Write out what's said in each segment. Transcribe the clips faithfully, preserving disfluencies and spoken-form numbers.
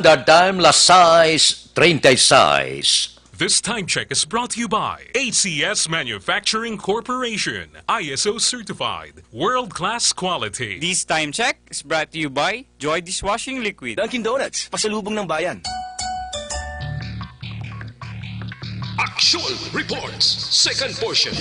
The time, las sais treinta y seis. This time check is brought to you by A C S Manufacturing Corporation, I S O certified, world-class quality. This time check is brought to you by Joy Dishwashing Liquid. Dunkin' Donuts, pasalubong ng bayan. Aksyon Reports, second portion.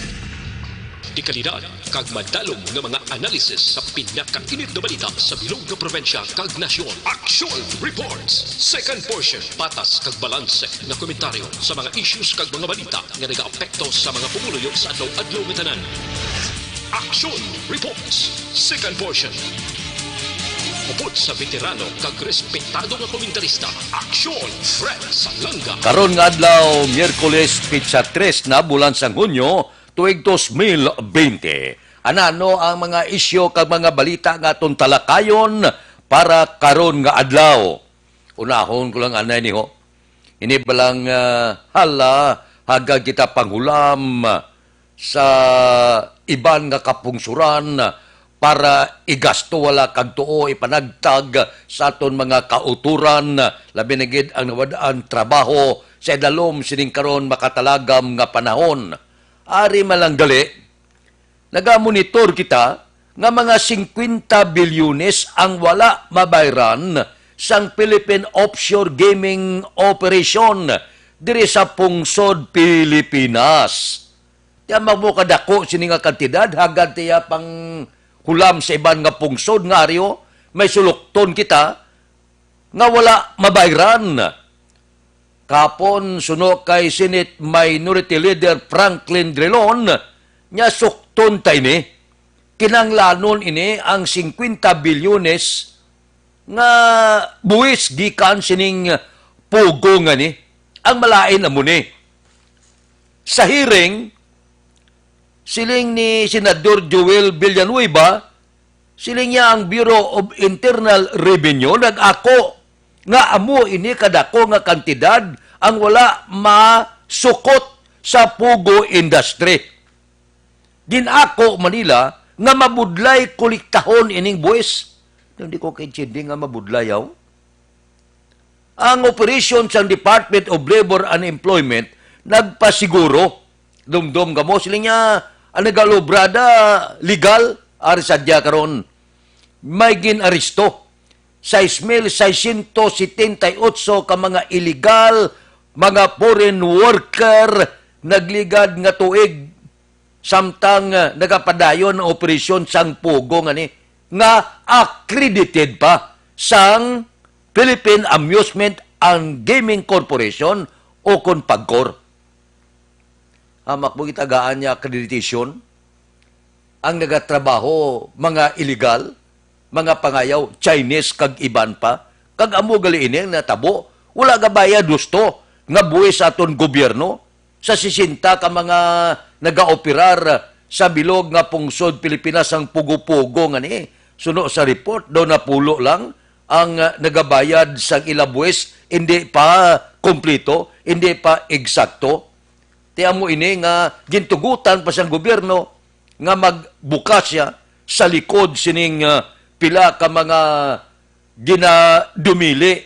Dekalidad kag madalom nga mga analisis sa pinakainit nga balita sa bilog nga probinsya kag nasyon. Aksyon Reports, second portion. Patas kag balanse nga komentaryo sa mga issues kag mga balita nga nagaapekto sa mga pumuluyo sa adlaw-adlaw nga tanan. Aksyon Reports, second portion. Upod sa veterano kag respetado nga komentarista, Aksyon Fred Salanga. Karon nga adlaw, Miyerkules, petsa tres na, bulan sang Hunyo, tuig dos mil bente. Anano ang mga isyu kag mga balita nga aton talakayon para karon nga adlaw? Unahon ko lang anay ni ho. Ini balang, ah, hala, hagad kita panghulam sa iban nga kapungsuran para igasto wala kag tuo ipanagtag sa aton mga kautoran, labi na gid ang nawad-an trabaho sa idalom sining karon makatalagam nga panahon. Ari man lang gali, nagamonitor kita nga mga singkwenta bilyones ang wala mabayran sang Philippine Offshore Gaming Operation diri sa pungsod Pilipinas. Kaya magmo kadako sini nga kantidad, hagad tiya pang hulam sa iban nga pungsod nga aryo, may sulukton kita nga wala mabayran. Kapon, suno kay Senate Minority Leader Franklin Drilon, nya sukton ta ini. Kinahanglanon ini ang singkwenta bilyones nga buwis gikan sining pugo nga ni. Ang malain amo ni. Sa hearing, siling ni Senador Joel Villanueva, siling niya ang Bureau of Internal Revenue nag-ako nga amo ini kadako nga kantidad ang wala masukot sa pugo industry. Gin-ako man nila nga mabudlay kolektahon ining buwis. Hindi ko kaintindi nga mabudlay, aw. Ang operasyon sang Department of Labor and Employment nagpasiguro, dumdom kamo, sila niya, ang nagalubrada legal, ari sadya karon, may gin-aresto sais mil seiscientos setenta y ocho ka mga illegal, mga foreign worker, nagligad nga tuig, samtang, ah, nagapadayon ang operasyon sang pugo nga ni, nga accredited pa sang Philippine Amusement and Gaming Corporation o kon PAGCOR. Hamak mo gitagaan niya accreditation, ang nagatrabaho, mga illegal, mga pangayaw, Chinese, kag iban pa. Kag amo gali ini ang natabo. Wala gabayad husto nga buhis sa aton gobyerno sa sesenta ka mga nagaoperar sa bilog nga pungsod Pilipinas ang pugo-pugo nga ni. Suno sa report, daw napulo lang ang, ah, nagabayad sang ila buhis, hindi pa kompleto, hindi pa eksakto. Ti amo ini nga gintugutan pa sang gobyerno nga magbukas siya sa likod sining, ah, pila ka mga ginadumili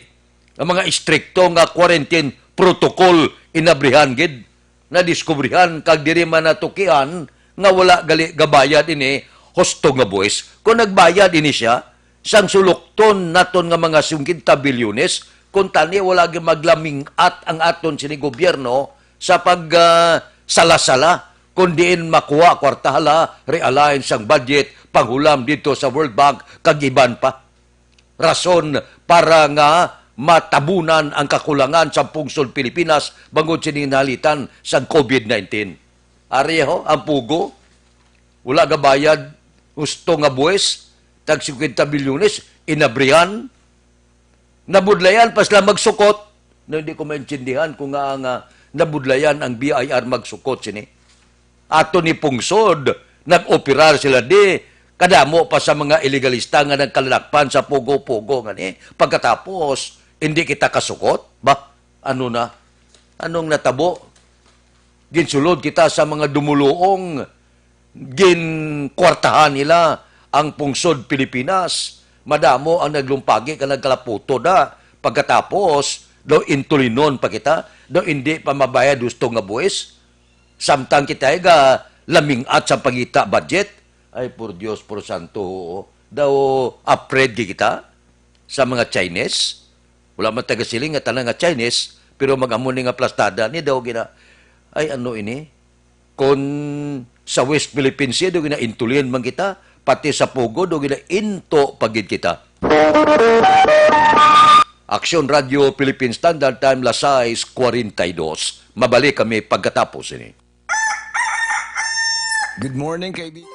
nga mga istrikto nga quarantine protocol. Inabrihan gid, nadiskubrihan kag diri man natukian nga wala gali gabayad ini husto nga buhis. Kung nagbayad ini siya, sang sulukton naton nga mga singkwenta bilyones, kung tani wala gyud maglaming-at ang aton sini gobyerno sa pag, ah, sala-sala, kung diin makuha kwarta hala, realign sang budget, panghulam dito sa World Bank, kag iban pa. Rason para nga matabunan ang kakulangan sa pungsod Pilipinas bangod sini nalitan sang covid nineteen. Ari ho, ang pugo, wala gabayad husto nga buwis, tag singkwenta bilyones, inabrihan. Nabudlayan pa sila magsukot. Na, hindi ko maintindihan kung nga, nga nabudlayan ang B I R magsukot sini. Ato ni pungsod, nag-operar sila di, kadamo pa sa mga ilegalista nga nagkalalakpan sa pugo-pugo nga ni. Pagkatapos, hindi kita kasukot? Ba, ano na? Anong natabo? Ginsulod kita sa mga dumuluong, ginkwartahan nila ang pungsod Pilipinas. Madamo ang naglumpagi kag nagkalaputo da. Pagkatapos, daw intulinon pa kita, daw hindi pa mabayad husto nga buhis. Samtang kita ay ga laming-at sa pangita budget. Ay, por Dios, por santo, oo. Daw afraid gi kita sa mga Chinese. Wala man taga siling nga tanan nga Chinese, pero mag-amo ni nga plastada ni daw gina. Ay, ano ini? Kon sa West Philippine Sea, do ginaintulin man kita, pati sa Pogo, do ginainto pa gid kita. Aksyon Radio Philippine Standard Time, las sais cuarenta y dos. Mabalik kami pagkatapos ini. Good morning, kaibigan.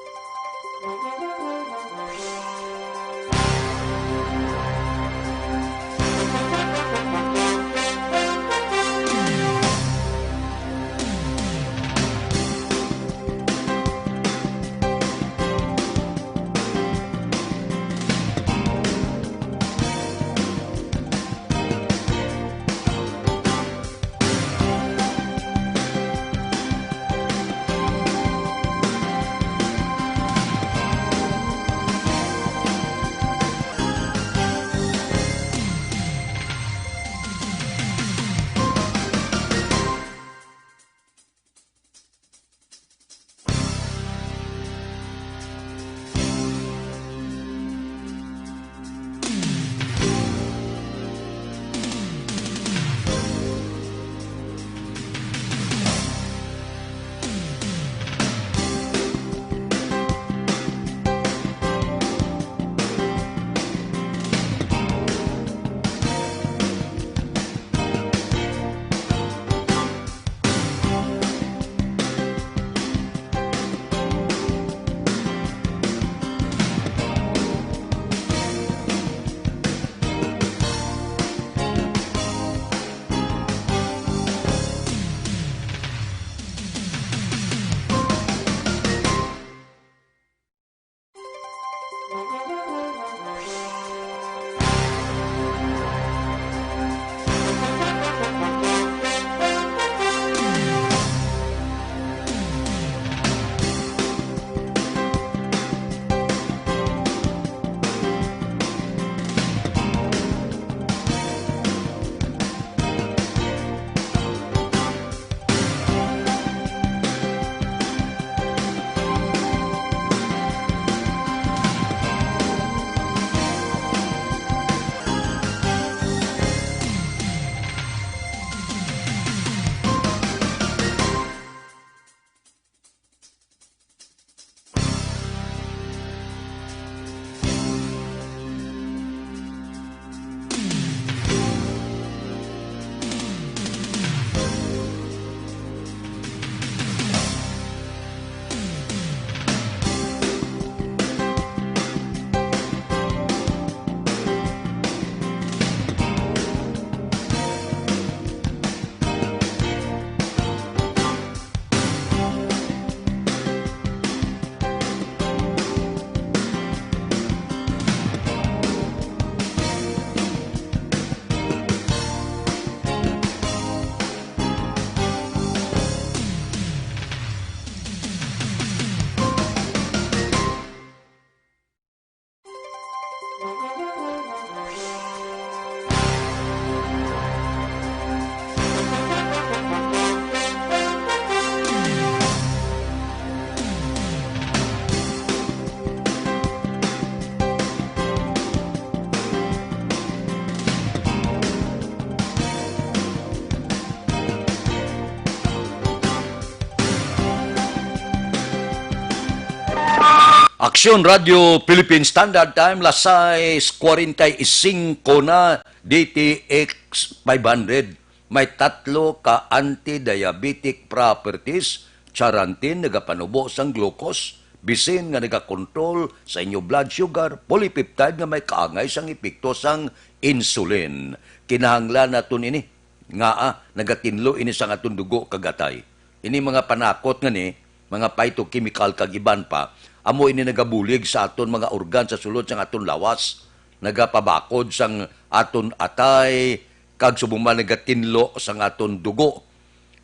Aksyon Radio Philippine Standard Time, las sais cuarenta y cinco na, D T X five hundred. May tatlo ka anti-diabetic properties, Charantin nagapanubo sang glucose, bisin nga nagakontrol sa inyo blood sugar, polypeptide nga may kaangay sang epekto sang insulin. Kinahanglan naton ini. Ngaa, nagatinlo ini sang aton dugo kag atay. Ini mga panakot nga ni, mga phytochemical kag iban pa, amo ini nagabulig sa aton mga organ sa sulod sang aton lawas, nagapabakod sang aton atay, kag subong man nagatinlo sang aton dugo.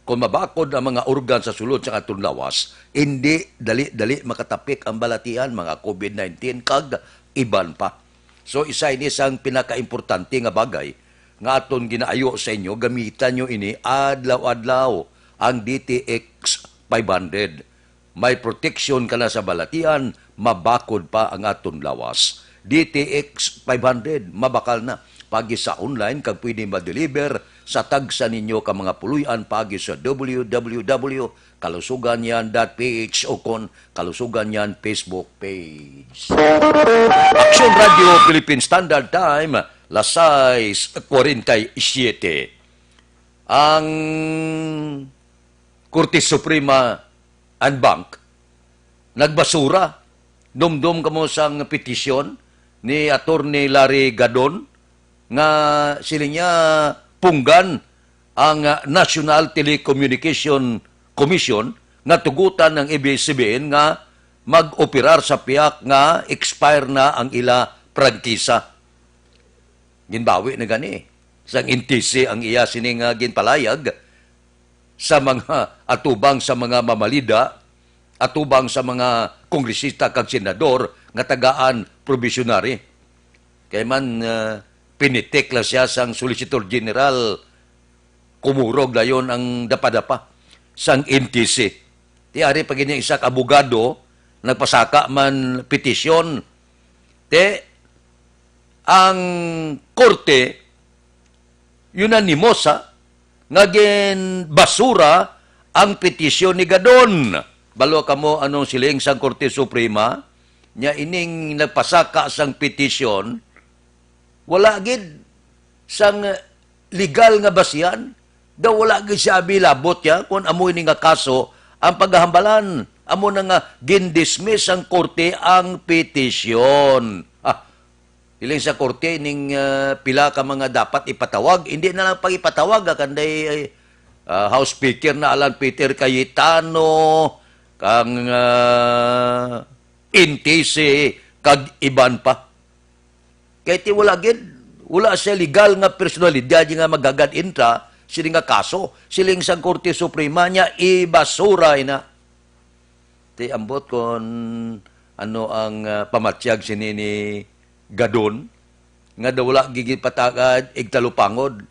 Kon mabakod ang mga organ sa sulod sang aton lawas, indi dali-dali makatapik ang balatian, mga COVID nineteen, kag iban pa. So, isa ini sang pinakaimportante nga bagay nga aton ginaayo sa inyo, gamitan nyo ini adlaw-adlaw, ang D T X five hundred. May proteksyon ka na sa balatian, mabakod pa ang aton lawas. D T X five hundred, mabakal na. Paagi sa online, kag pwede ma-deliver sa tagsa ninyo ka mga puloy-an paagi sa W W W kalusugan yan dot P H o kon Kalusugan yan Facebook page. Action Radio Philippine Standard Time, las sais cuarenta y siete. Ang Korte Suprema en banc nagbasura. Dumdom kamo sang petisyon ni Attorney Larry Gadon nga siling niya punggan ang, ah, National Telecommunication Commission nga tugutan ang A B S C B N nga mag-operar sa pihak nga expire na ang ila prangkisa. Ginbawi na gani sang N T C ang iya sini nga ginpalayag sa mga atubang sa mga mamalida, atubang sa mga kongresista kag senador nga tagaan probationary. Kay man, ah, pinitik lang siya sang Solicitor General, kumurog dayon ang dapadapa sang N T C. Ti ari pa gid ang isa ka abogado, nagpasaka man petisyon. Ti, ang korte, unanimosa nga ginbasura ang petisyon ni Gadon. Balo kamo anong siling sang Korte Suprema? Nya ining nagpasaka sang petisyon, wala gid sang legal nga basihan. Daw wala gid siya abi labot ya kung amo ini nga kaso ang pagahambalan. Amo na nga gindismiss sang korte ang petisyon. Ah, Hiling sa korte ning, ah, pila ka mga dapat ipatawag, hindi na lang pag-ipatawag, ah, kanday, ah, House Speaker na Alan Peter Cayetano, kang, ah, N T C, kag iban pa. Kay ti wala gid, wala siya legal nga personalidad nga magagad intra sini nga kaso, siling sang Korte Suprema niya ibasura ina. Ti ambot kon ano ang, ah, pamatyag sini ni Gadon, nga daw wala gid ginpatagad igtalupangod.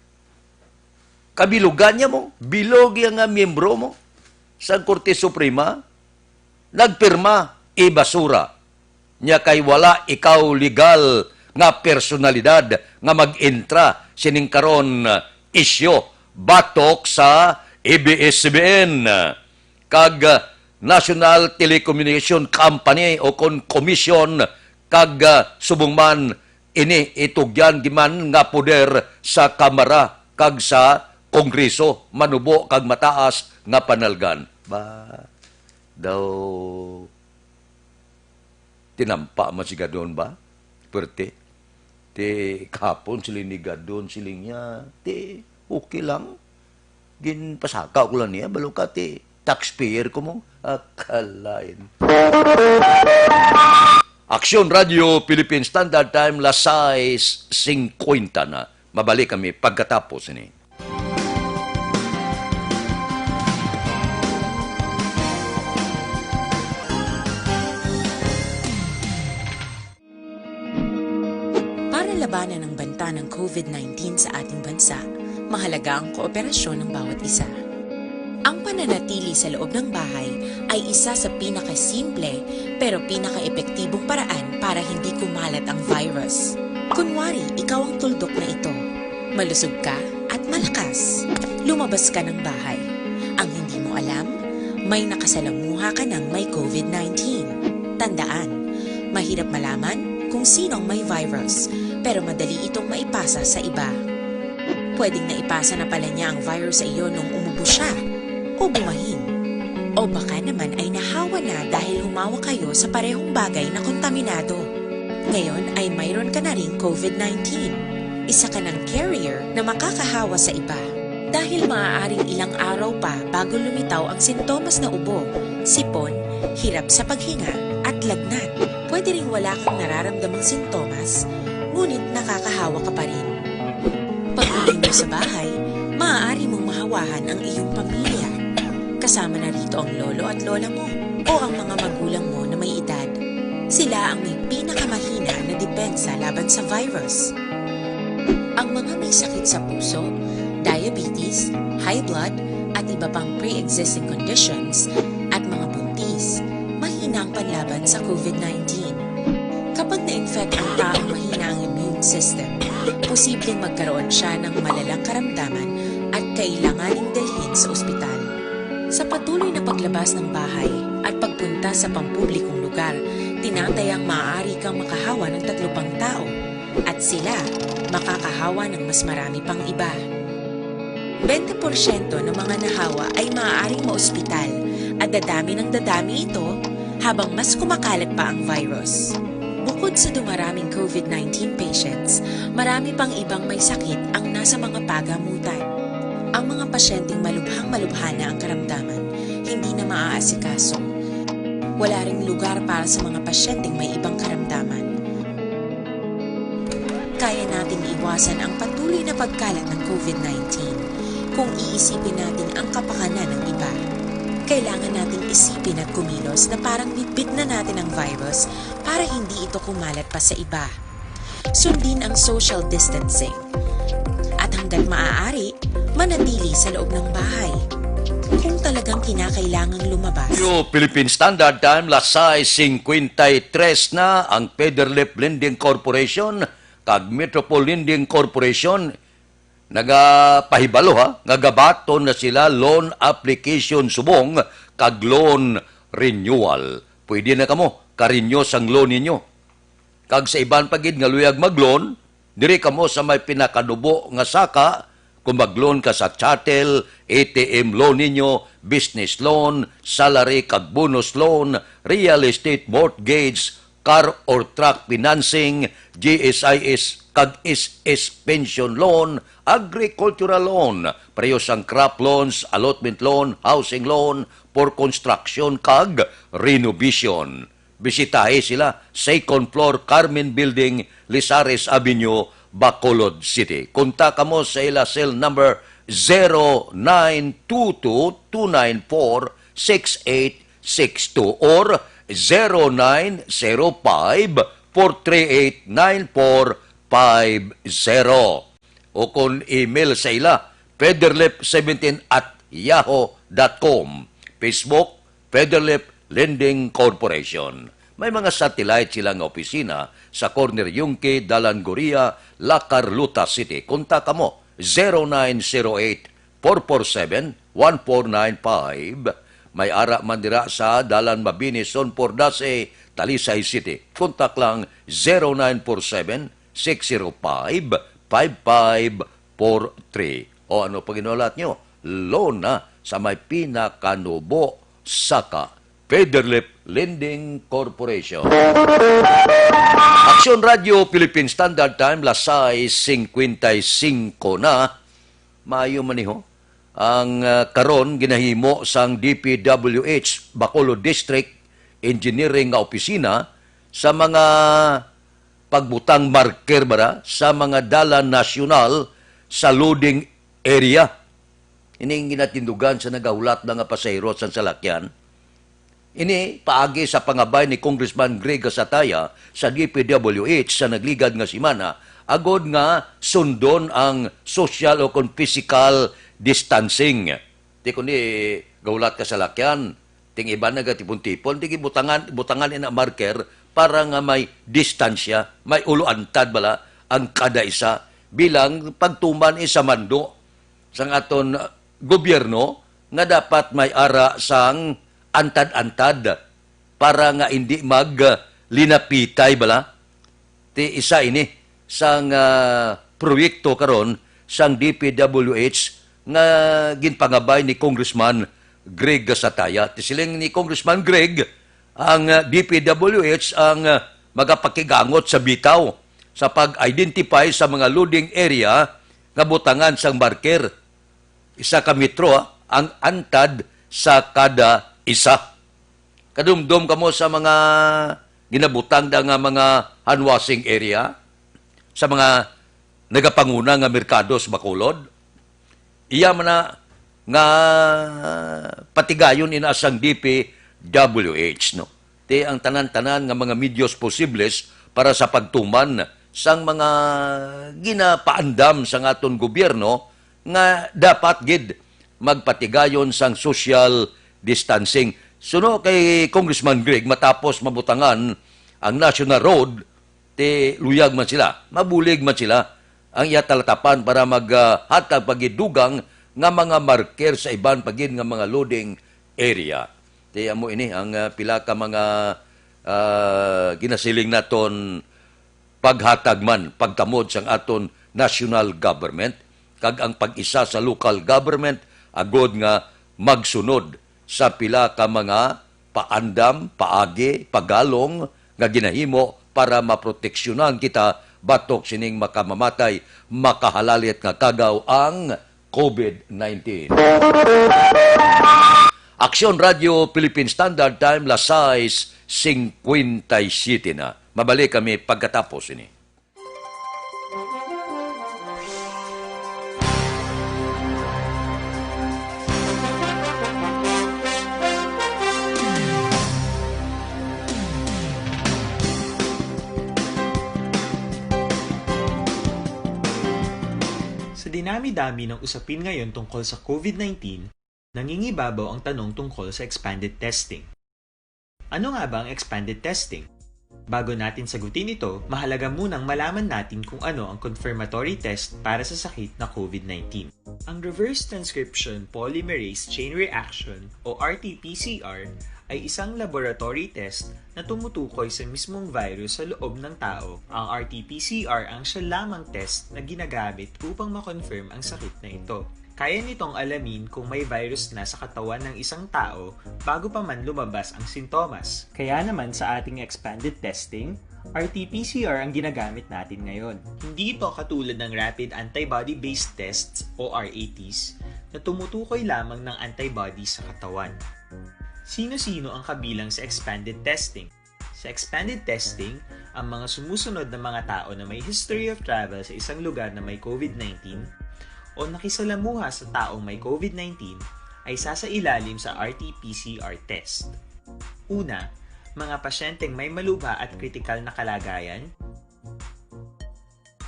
Kabilugan niya mo, bilog iya nga miyembro mo sa Korte Suprema, nagpirma, ibasura niya kay wala ikaw legal nga personalidad nga mag-intra sining karon isyu batok sa A B S C B N. Kag, ah, National Telecommunication Company o kon Commission, kag, ah, subong man ini itugyan giman nga poder sa Kamara kag sa Kongreso, manubo kag mataas nga panalgan. Ba, daw tinampa man si Gadon ba? Perte. Ti kahapon siling ni Gadon, siling niya, ti okay lang. Ginpasaka ko lang niya, balo ka ti taxpayer ko mo. Akalain. Aksyon Radio Philippine Standard Time, las sais singkwenta na. Mabalik kami pagkatapos ini. Para labanan ang banta ng covid nineteen sa ating bansa, mahalaga ang kooperasyon ng bawat isa. Ang pananatili sa loob ng bahay ay isa sa pinakasimple pero pinakaepektibong paraan para hindi kumalat ang virus. Kunwari, ikaw ang tuldok na ito. Malusog ka at malakas. Lumabas ka ng bahay. Ang hindi mo alam, may nakasalamuha ka ng may covid nineteen. Tandaan, mahirap malaman kung sino ang may virus, pero madali itong maipasa sa iba. Pwedeng naipasa na pala niya ang virus sa iyo nung umubo siya o bumahin. O baka naman ay nahawa na dahil humawak kayo sa parehong bagay na kontaminado. Ngayon ay mayroon ka na ring covid nineteen. Isa ka ng carrier na makakahawa sa iba. Dahil maaaring ilang araw pa bago lumitaw ang sintomas na ubo, sipon, hirap sa paghinga, at lagnat. Pwede ring wala kang nararamdamang sintomas, ngunit nakakahawa ka pa rin. Pag-uwi mo sa bahay, maaari mong mahawahan ang iyong pamilya. Kasama na rito ang lolo at lola mo o ang mga magulang mo na may edad. Sila ang may pinakamahina na depensa laban sa virus. Ang mga may sakit sa puso, diabetes, high blood, at iba pang pre-existing conditions, at mga buntis, mahina ang panlaban sa COVID nineteen. Kapag na-infect ang taong mahina ang immune system, posibleng magkaroon siya ng malalang karamdaman at kailanganing dalhin sa ospital. Sa patuloy na paglabas ng bahay at pagpunta sa pampublikong lugar, tinatayang maaari kang makahawa ng tatlo pang tao at sila makakahawa ng mas marami pang iba. Bente porsyento ng mga nahawa ay maaaring maospital at dadami ng dadami ito habang mas kumakalat pa ang virus. Bukod sa dumaraming COVID nineteen patients, marami pang ibang may sakit ang nasa mga pagamutan. Ang mga pasyenteng malubhang-malubha na ang karamdaman, hindi na maaasikaso. Wala ring lugar para sa mga pasyenteng may ibang karamdaman. Kaya nating iwasan ang patuloy na pagkalat ng COVID nineteen kung iisipin natin ang kapakanan ng iba. Kailangan nating isipin at kumilos na parang bitbit na natin ang virus para hindi ito kumalat pa sa iba. Sundin ang social distancing. At hanggat maaari, manatili sa loob ng bahay. Kung talagang kinakailangang lumabas, Yo, Philippine Standard Time, las sais cincuenta y tres na. Ang Federlip Lending Corporation kag Metropol Lending Corporation nagapahibalo, ha, nga gabaton na sila loan application subong kag loan renewal. Pwede na kamo ka-renew sang loan ninyo. Kag sa iban pa gid nga luyag mag-loan, diri kamo sa may pinakanubo nga saka, kung mag-loan ka sa chattel, A T M loan ninyo, business loan, salary kag bonus loan, real estate mortgage, car or truck financing, G S I S kag S S pension loan, agricultural loan, pareho sang crop loans, allotment loan, housing loan for construction kag renovation. Bisitahi sila, second floor, Carmen Building, Lizares Avenue, Bacolod City. Kontak kamo sa ila cell number zero nine two two, two nine four, six eight six two or zero nine zero five, four three eight, nine four five zero. O kon email sa ila, federlip seventeen at yahoo dot com. Facebook, Federlip Lending Corporation. May mga satellite sila nga opisina sa corner Yungque, Dalan Goria, La Carlota City. Kontak kamo, zero nine zero eight, four four seven, one four nine five. May ara man dira sa Dalan Mabini, Son Pordace, Talisay City. Kontak lang, zero nine four seven, six zero five, five five four three. O ano pa ginulat nyo? Loan na sa may pinakanubo, saka Federlip Lending Corporation. Aksyon Radio Philippine Standard Time, las sais cincuenta y cinco na. Maayo man ni ho. Ang, ah, karon ginahimo sang D P W H Bacolod District Engineering nga opisina sa mga pagbutang marker ba sa mga dalan nasyonal sa loading area. Ini ang ginatindugan sa nagahulat na nga pasahero sang salakyan. Ini paagi sa pangabay ni Congressman Greg Gasataya sa D P W H sa nagligad nga semana, agod nga sundon ang social o kon physical distancing. Ti kundi gahulat ka sa lakyan, ting iban nagatipon-tipon, ti gibutangan, butangan ina marker para nga may distansya, may ulo antad bala ang kada isa bilang pagtuman sa mando sang aton gobyerno nga dapat may ara sang antad-antad para nga indi maglinapitay bala. Ti isa ini sang, ah, proyekto karon sang D P W H nga ginpangabay ni Congressman Greg Gasataya. Ti siling ni Congressman Greg, ang, ah, D P W H ang, ah, magapakigangot sa bitaw sa pag-identify sa mga loading area nga butangan sang marker. Isa ka metro, ah, ang antad sa kada isa. Kadumdom kamo sa mga ginabutang da nga mga hand washing area, sa mga nagapanguna nga merkado sa Bacolod? Iya man na nga patigayon ina sang D P W H, no? Ti ang tanan-tanan nga mga medios posibles para sa pagtuman sang mga ginapaandam sang aton gobyerno nga dapat gid magpatigayon sang social distancing. Suno kay Congressman Greg, matapos mabutangan ang National Road, ti luyag man sila, mabulig man sila ang iya talatapan para maghatag pa gid dugang nga mga marker sa iban pa gid nga mga loading area. Ti amo ini ang, ah, pila ka mga, ah, ginasiling naton paghatag man, pagtamod sang aton national government, kag ang pag-isa sa local government, agod nga magsunod sa pila ka mga paandam, paagi, pagalong nga ginahimo para maproteksyonan kita batok sining makamamatay, makahalalit nga kagaw, ang covid nineteen. Aksyon Radio Philippine Standard Time, las sais cincuenta y siete na. Mabalik kami pagkatapos ini. Sa dinami-dami ng usapin ngayon tungkol sa covid nineteen, nangingibabaw ang tanong tungkol sa expanded testing. Ano nga ba ang expanded testing? Bago natin sagutin ito, mahalaga munang malaman natin kung ano ang confirmatory test para sa sakit na covid nineteen. Ang reverse transcription polymerase chain reaction o R T P C R ay isang laboratory test na tumutukoy sa mismong virus sa loob ng tao. Ang R T P C R ang siya lamang test na ginagamit upang ma-confirm ang sakit na ito. Kaya nitong alamin kung may virus na sa katawan ng isang tao bago pa man lumabas ang sintomas. Kaya naman sa ating expanded testing, R T P C R ang ginagamit natin ngayon. Hindi ito katulad ng rapid antibody-based tests o R A Ts na tumutukoy lamang ng antibody sa katawan. Sino-sino ang kabilang sa expanded testing? Sa expanded testing, ang mga sumusunod na mga tao na may history of travel sa isang lugar na may covid nineteen o nakisalamuha sa taong may covid nineteen ay sasailalim sa R T P C R test. Una, mga pasyenteng may malubha at kritikal na kalagayan.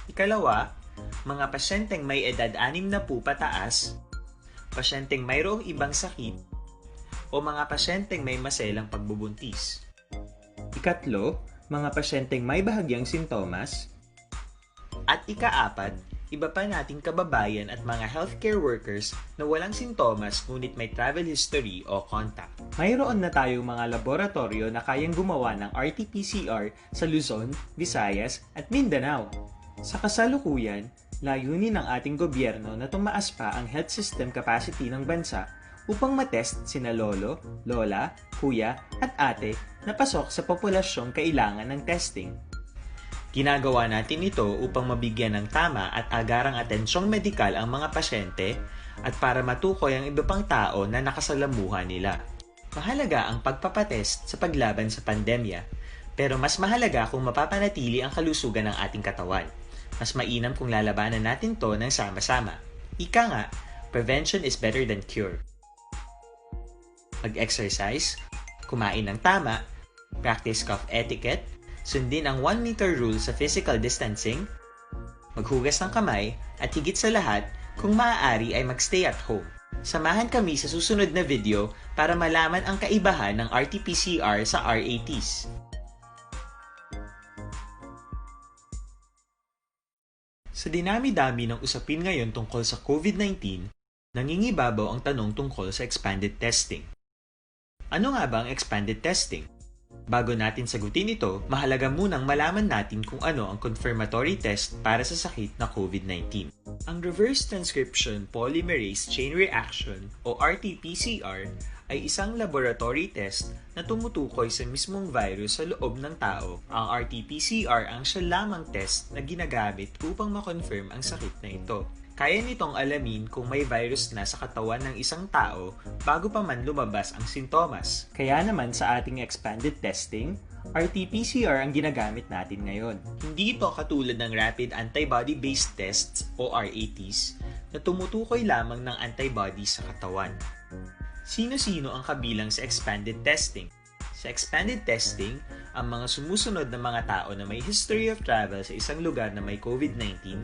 Ikalawa, mga pasyenteng may edad anim na po pataas, pasyenteng mayroong ibang sakit, o mga pasyenteng may maselang pagbubuntis. Ikatlo, mga pasyenteng may bahagyang sintomas. At ikaapat, iba pa nating kababayan at mga healthcare workers na walang sintomas ngunit may travel history o contact. Mayroon na tayong mga laboratoryo na kayang gumawa ng R T P C R sa Luzon, Visayas, at Mindanao. Sa kasalukuyan, layunin ng ating gobyerno na tumaas pa ang health system capacity ng bansa upang matest sina lolo, lola, kuya, at ate na pasok sa populasyong kailangan ng testing. Ginagawa natin ito upang mabigyan ng tama at agarang atensyong medikal ang mga pasyente at para matukoy ang iba pang tao na nakasalamuha nila. Mahalaga ang pagpapatest sa paglaban sa pandemya, pero mas mahalaga kung mapapanatili ang kalusugan ng ating katawan. Mas mainam kung lalabanan natin 'to ng sama-sama. Ika nga, prevention is better than cure. Mag-exercise, kumain ng tama, practice cough etiquette, sundin ang one meter rule sa physical distancing, maghugas ng kamay, at higit sa lahat, kung maaari ay mag-stay at home. Samahan kami sa susunod na video para malaman ang kaibahan ng R T P C R sa R A Ts. Sa dinami-dami ng usapin ngayon tungkol sa covid nineteen, nangingibabaw ang tanong tungkol sa expanded testing. Ano nga ba ang expanded testing? Bago natin sagutin ito, mahalaga munang malaman natin kung ano ang confirmatory test para sa sakit na covid nineteen. Ang reverse transcription polymerase chain reaction o R T P C R ay isang laboratory test na tumutukoy sa mismong virus sa loob ng tao. Ang R T P C R ang siya lamang test na ginagamit upang ma-confirm ang sakit na ito. Kaya nitong alamin kung may virus na sa katawan ng isang tao bago pa man lumabas ang sintomas. Kaya naman sa ating expanded testing, R T P C R ang ginagamit natin ngayon. Hindi ito katulad ng rapid antibody-based tests o R A Ts na tumutukoy lamang ng antibody sa katawan. Sino-sino ang kabilang sa expanded testing? Sa expanded testing, ang mga sumusunod na mga tao na may history of travel sa isang lugar na may COVID nineteen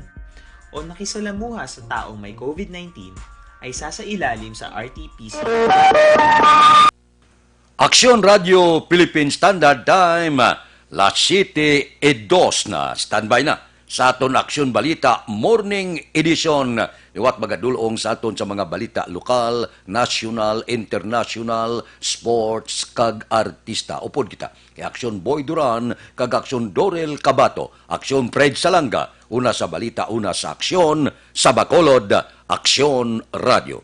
o nakisalamuha sa taong may COVID nineteen ay sasailalim sa R T P C. Aksyon Radio Philippine Standard Time, las siyete y dos na. Standby na sa aton Aksyon Balita Morning Edition. Liwat magadulong sa aton sa mga balita lokal, national, international, sports, kag artista. Upod kita kay Aksyon Boy Duran kag Aksyon Dorel Cabato, Aksyon Fred Salanga, una sa balita, una sa aksyon, sa Bacolod, Aksyon Radio.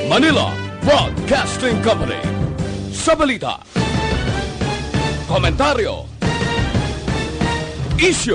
Manila Broadcasting Company. Sa balita, komentaryo, isyu,